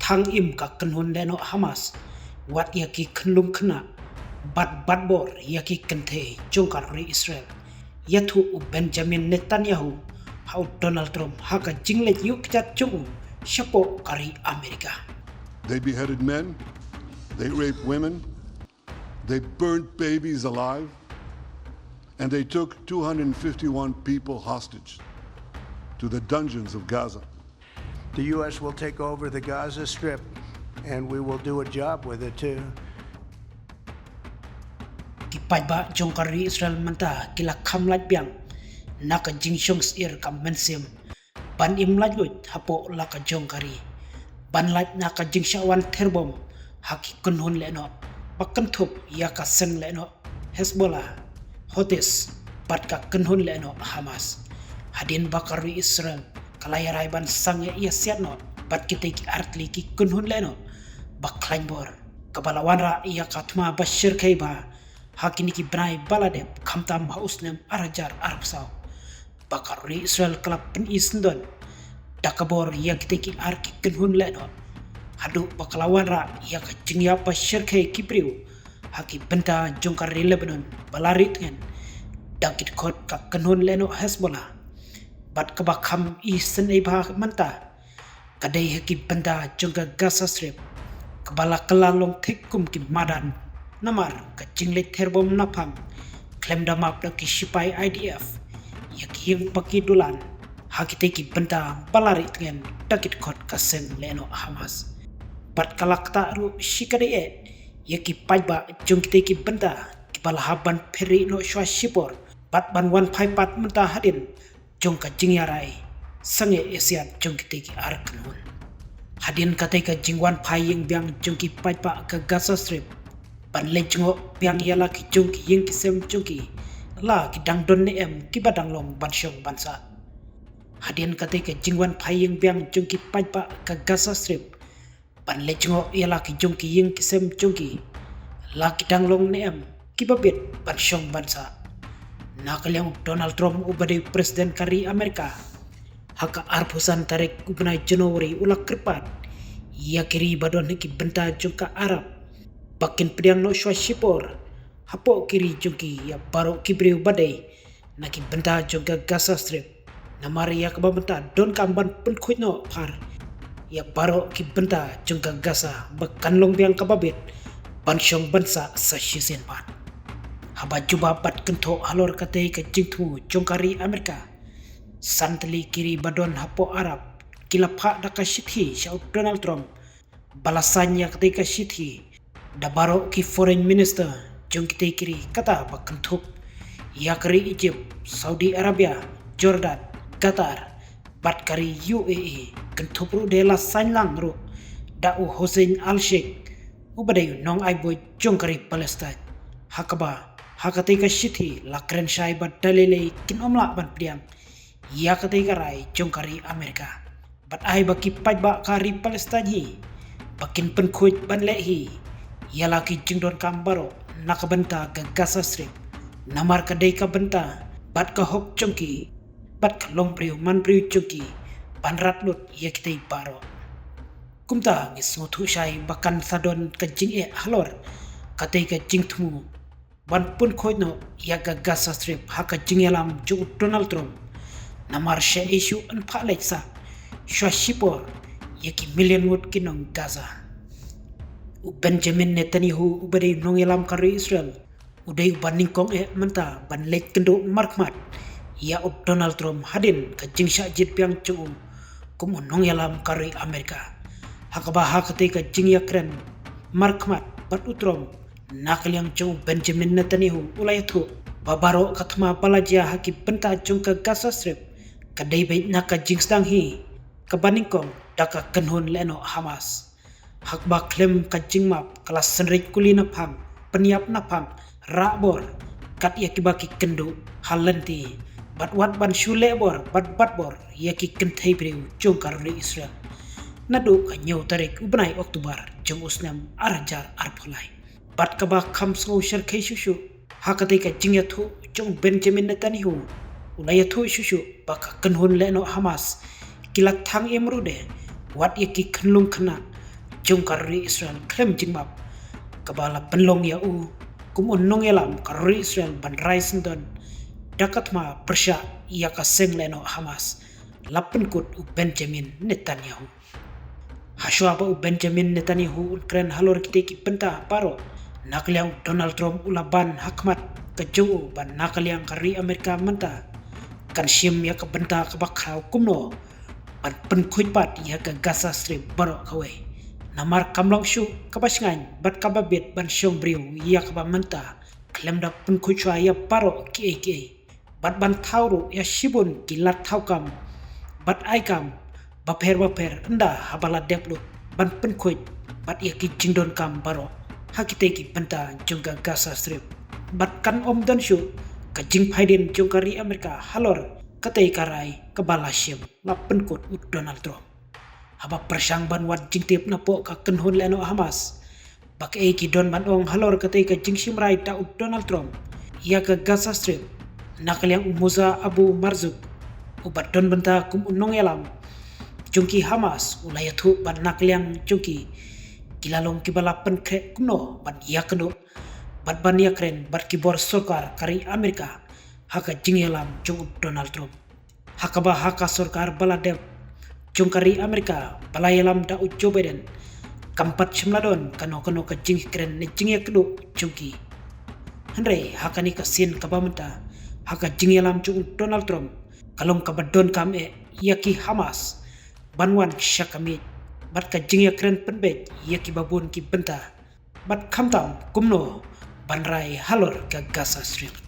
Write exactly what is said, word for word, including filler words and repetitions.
thang im ka kynhun lehnoh Hamas, wat ïa ki khyllung khynnah bad batbor ïa ki kynthei jong ka ri Israel. Ïathuh u Benjamin Netanyahu ha u Donald Trump ha ka jingleit ïuh kjat jong u shapoh ka ri Amerika. They beheaded men, they raped women, they burned babies alive, and they took two hundred fifty-one people hostage to the dungeons of Gaza. The U S will take over the Gaza Strip, and we will do a job with it too. Ki paidbah jong ka ri Israel mynta ki la kham lait biang na ka jingshong syier ka mynsiem ban im laitluid hapoh la ka jong ka ri, ban lait na ka jingshah wan ther bom ha ki kynhun lehnoh ba kynthup ïa ka seng lehnoh Hezbollah, Houthis bad ka kynhun lehnoh Hamas. Hadien ba ka ri Israel ka la ïarai ban sangeh ïasiat noh bad kitei ki artylli ki kynhun lehnoh ba khlaiñ bor, kaba la wanrah ïa ka thma ba shyrkhei bha ha kine ki bnai ba la dep, khamtam ha u snem ar hajar arphew saw, ba ka ri Israel ka la pyni syndon da ka bor ïa kitei ki ar ki kynhun lehnoh, haduh ba ka la wanrah ïa ka jingïap ba shyrkhei ki briew ha ki bynta jong ka ri Lebanon ba la rieh tngen da ki dkhot ka kynhun lehnoh Hezbollah. Bad kaba kham isynei bha mynta ka dei ha ki bynta jong ka Gaza Strip, kaba la kylla long thik kum ki madan namar ka jingleit ther bom naphang khlem da map da ki shipai I D F ïa ki ïing ba ki dulan ha kitei ki bynta ba la rieh tngen da ki dkhot ka seng lehnoh Hamas. Bad ka la ktah ruh shikatdei eh ïa ki paidbah jong kitei ki bynta kiba la hap ban pher rieh noh shuwa shipor bad ban wan phai pat mynta hadien jong ka jingïarai sangeh ïasiat jong kitei ki ar kynhun. Hadien katei ka jingwan phai ïing biang jong ki paidbah ka Gaza Strip ban leit jngoh biang ïa la ki jong ki ïing ki sem jong ki, la ki dang don ne em kiba dang long ban shong ban sah. Hadien katei ka jingwan phai ïing biang jong ki paidbah ka Gaza Strip ban leit jngoh ïa la ki jong ki ïing ki sem jong ki, la ki dang long ne em kiba bit ban shong ban sah. Na ka liang u Donald Trump uba dei u President ka ri Amerika, ha ka arphew san tarik u bnai January u la kyrpad ïa ki ri ba don ha ki bynta jong ka Arab ba kin pdiang noh shuwa shipor hapoh ki ri jong ki ïa baroh ki briew ba dei na ki bynta jong ka Gaza Strip. Namar ïa kaba mynta donkam ban pynkhuid noh phar ïa baroh ki bynta jong ka Gaza ba kan long biang kaba bit ban shong ban sah sa shisien pat. Haba jubab bad kynthoh halor katei ka jingthmu jong ka ri Amerika, san tylli ki ri ba don hapoh Arab ki la phah da ka shithi sha u Donald Trump ba la sign ïa katei ka shithi da baroh ki foreign minister jong kitei ki ri, kata ba kynthup ïa ka ri Egypt, Saudi Arabia, Jordan, Qatar bad ka ri U A E. Kynthup ruh de la sign lang ruh da u Hussein Al-Sheikh uba dei u nongai buit jong ka ri Palestine. Ha kaba ha katei ka shithi la kren shai ba da lei lei kin ym lah ban pdiang ïa katei ka rai jong ka ri Amerika. Bad ai ba ki paidbah ka ri Palestine hi ba kin pynkhuid ban leh hi ïa la ki jingdonkam baroh na ka bynta ka Gaza Strip, namar ka dei ka bynta bad ka hok jong ki bad ka longbriew manbriew jong ki ban rat lut ïa kitei baroh. Kumta ngi sngewthuh shai ba kan sa don ka jingeh halor katei ka jingthmu ban pynkhuid noh ïa ka Gaza Strip ha ka jingïalam jong u Donald Trump. Namar sha issue yn phah leit sah shuwa shipor ïa ki million ngut ki nong Gaza. U Benjamin Netanyahu uba dei u nongïalam ka ri Israel u dei uba nyngkong eh mynta ban leit kynduh markhmat ïa u Donald Trump hadien ka jingshah jied biang jong u kum u nongïalam ka ri Amerika. Ha kaba ha katei ka jingïakren markhmat bad u Trump, na ka liang jong u Benjamin Netanyahu u la ïathuh ba baroh ka thma ba la jia ha ki bynta jong ka Gaza Strip ka dei beit na ka jingsdang hi kaba nyngkong da ka kynhun lehnoh Hamas. Ha kaba khlem ka jingmap ka la synreit kuli naphang, pynïap naphang, rah bor kat ïa kiba ki kynduh ha lynti bad wat ban shu leh bor bad bat bor ïa ki kynthei briew jong ka ri Israel. Naduh ka hynñiew tarik u bnai October jong u snem ar hajar arphew lai. Bad kaba kham sngew shyrkhei shuh shuh ha katei ka jingïathuh jong u Benjamin Netanyahu, u la ïathuh shuh shuh ba ka kynhun lehnoh Hamas ki la thang im ruh de wat ïa ki khyllung khynnah jong ka ri Israel khlem jingmap, kaba la pynlong ïa u kum u nongïalam ka ri Israel ban rai syndon da ka thma pyrshah ïa ka seng lehnoh Hamas, la pynkut u Benjamin Netanyahu. Hashwa ba u Benjamin Netanyahu un kren halor kitei ki bynta baroh, na ka liang u Donald Trump u la ban ha khmat ka jong u ba na ka liang ka ri Amerika mynta kan shim ïa ka bynta kaba khraw kumno ban pynkhuid pat ïa ka Gaza Strip baroh kawei. Namar kam long shuh kaba shngaiñ bad kaba bit ban shong briew ïa kaba mynta khlem da pynkhuid shuwa ïa baroh kiei kiei, bad ban thaw ruh ïa shibun ki lad thaw kam bad ai kam bapher bapher ynda haba la dep lut ban pynkhuid bad ïa ki jingdonkam baroh ha kitei ki bynta jong ka Gaza Strip. Bad kan ym don shuh ka jingphaidien jong ka ri Amerika halor katei ka rai kaba la shim, la pynkut u Donald Trump. Haba pyrshang ban wad jingtip napoh ka kynhun lehnoh Hamas ba kaei ki don ban ong halor katei ka jingshim rai da u Donald Trump ïa ka Gaza Strip, na ka liang u Musa Abu Marzouk, uba don bynta kum u nongïalam jong ki Hamas, u la ïathuh ba na ka liang jong ki, ki la long kiba la pynkhreh kumno ban ïakynduh bad ban ïakren bad ki bor sorkar ka ri Amerika ha ka jingïalam jong u Donald Trump. Ha kaba ha ka sorkar ba la dep jong ka ri Amerika ba la ïalam da u Joe Biden, kam pat shym la don kano kano ka jingïakren ne jingïakynduh jong ki. Hynrei ha kane ka sien kaba mynta, ha ka jingïalam jong u Donald Trump, ka long kaba donkam eh ïa ki Hamas ban wan sha ka miej bad ka jingïakren pynbeit ïa kiba bun ki bynta, bad khamtam kumno ban rai halor ka Gaza Strip.